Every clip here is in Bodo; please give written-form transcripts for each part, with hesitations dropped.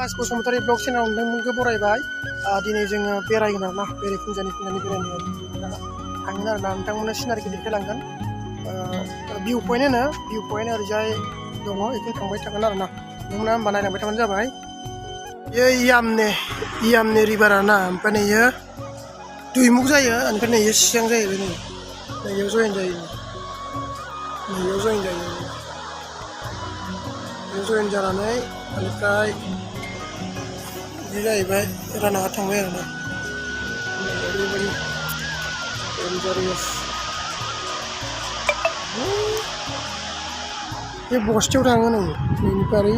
आकाश बसुमतारी ब्लग चेनेलाव नोंथांमोनखौ बरायबाय दिनै जोङो बेरायगोन आरोना बेरायफुंजानि बेरायनायाव थांगोन आरोना नोंथांमोननो सिनारिखौ देखायलांगोन भिउ पइन्ट होनो भिउ पइन्ट ओरैजाय दङ बेखौ थांबाय थागोन आरोना नोंथांमोना होमबा नायलांबाय थाबानो जाबाय बेयो इयामने रिभार आरोना ओमफ्राय नैयो दुइमुख जायो ओमफ्राय नैयो सिगां जायो बे नैयाव जयेन जायो नैयाव जयेन जायो जयेन जानानै बेनिफ्राय बिदि जाहैबाय रानागा थांबाय आरोना ओरैबायदि डेन्जारियास बे बस्तियाव थाङो नैनिफ्राय ओरै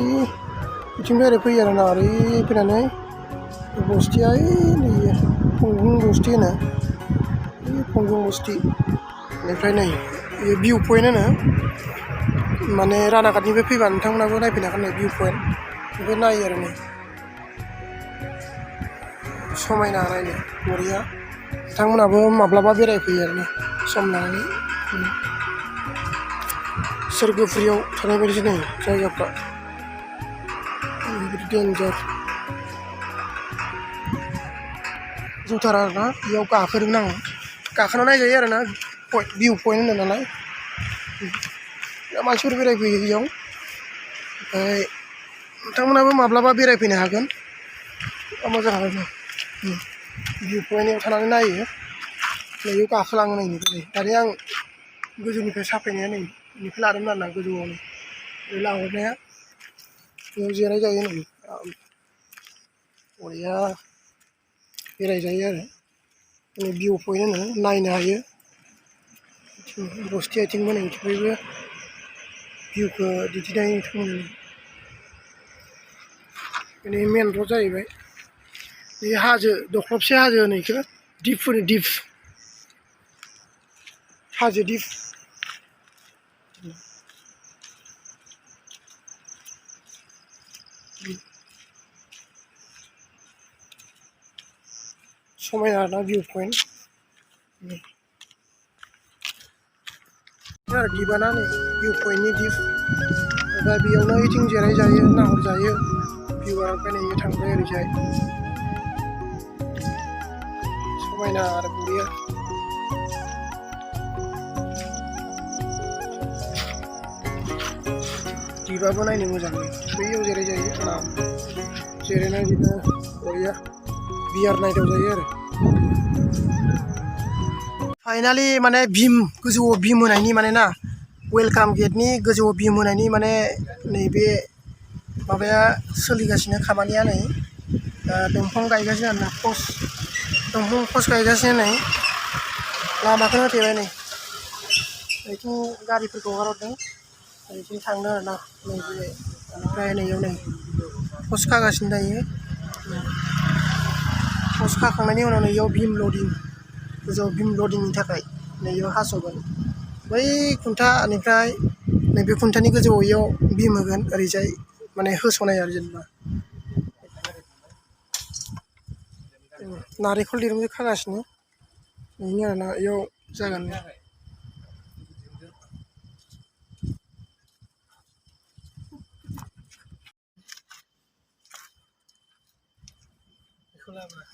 बिथिंनिफ्राय ओरै फैयो आरोना ओरै फैनानै बस्तिया नै फंगुं बस्ति होनो फंगुं बस्ति बेनिफ्राय नै बेयो भिउ पइन्ट होनो माने रानाघाटनिफ्राय फैबा नोंथांमोनाबो नायफैनो हागोन नै भिउ पइन्ट बेखौ नायो आरो नै समायना नायनो बरिया नोंथांमोनाबो माब्लाबा बेरायफैयो आरोना सम लानानै सोरगोफुरियाव थानाय बायदिसो नै जायगाफ्रा ओरैबायदि डेन्जार जुथार आरोना बेयाव गाखोदोंमोन आङो गाखोना नायजायो आरोना भिउ पइन्ट होनो नालाय मानसिफोर बेरायफैयो बेयाव ओमफ्राय नोंथांमोनाबो माब्लाबा बेरायफैनो हागोन मोजां आरोना भिउ पइन्टआव थानानै नायो नैयाव गाखोलाङो नैनिफ्राय दानि आं गोजौनिफ्राय साफायनाया नै बेनिफ्राय लादोंमोन आरोना गोजौआवनो लाहरनाया बेयाव जिरायजायो नै बरिया बेरायजायो आरो नै भिउ पइन्ट होनो नायनो हायो बस्ति आथिंबो नै बिथिंबो भिउखौ दिन्थिनाय नोंथांमोननो मेन रड जाहैबाय बे हाजो दख्लबसे हाजो होनो बेखौ दिप होनो दिप हाजो दिप समायना आरोना भिउ पइन्ट आरो दिपआनो नै भिउ पइन्टनि दिप ओमफ्राय बेयावनो ओइथिं जिरायजायो नाहरजायो भिउआ ओमफ्राय नै थांबाय ओरैजाय समायना आरो बरिया दिपआबो नायनो मोजां बैयाव जिरायजायो आराम जिरायनाय बिदिनो बरिया बियार नायदाव जायो आरो फाइनालि माने भीम गोजौआव भीम होनायनि माने ना वेलकाम गेटनि गोजौआव भीम होनायनि माने नैबे माबाया सोलिगासिनो खामानिया नै दंफां गायगासिनो आरोना दंफां पस्ट गायगासिनो नै लामाखौनो होथेबाय नै बेथिं गारिफोरखौ हगारहरदों बेथिं थांनो आरोना नैबे ओमफ्राय नैयाव नै पस्ट खागासिनो दायो पस्ट खाखांनायनि उनाव नैयाव भीम लडिं गोजौआव भीम लडिंनि थाखाय नैयाव हास'गोन बै खुन्थानिफ्राय नैबे खुन्थानि गोजौआव इयाव भीम होगोन ओरैजाय माने होस'नाय आरो जेनेबा नारेंखल दिरुंजों खागासिनो बेनो आरोना इयाव जागोन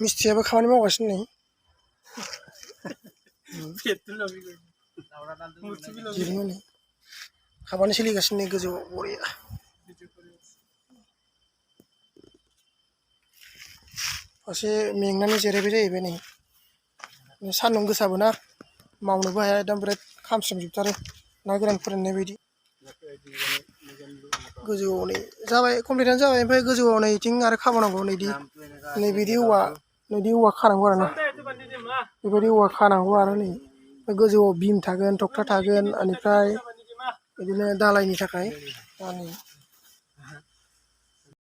मिस्ट्रियाबो खामानि मावगासिनो नै खामानि सोलिगासिनो गोजौआव बरिया फारसे मेंनानै जिरायबाय जाहैबाय नै सान्दुं गोसाबो ना मावनोबो हाया एकदम बिराद खामस्रेमजोबथारो ना गोरान फोराननाय बायदि गोजौआव नै जाबाय कमप्लिटानो जाबाय ओमफ्राय गोजौआव नै बिथिं आरो खाबावनांगौ नैबिदि औवा खानांगौ आरोना बेबायदि औवा खानांगौ आरो नै गोजौआव भीम थागोन थखथा थागोन बेनिफ्राय बिदिनो दालायनि थाखाय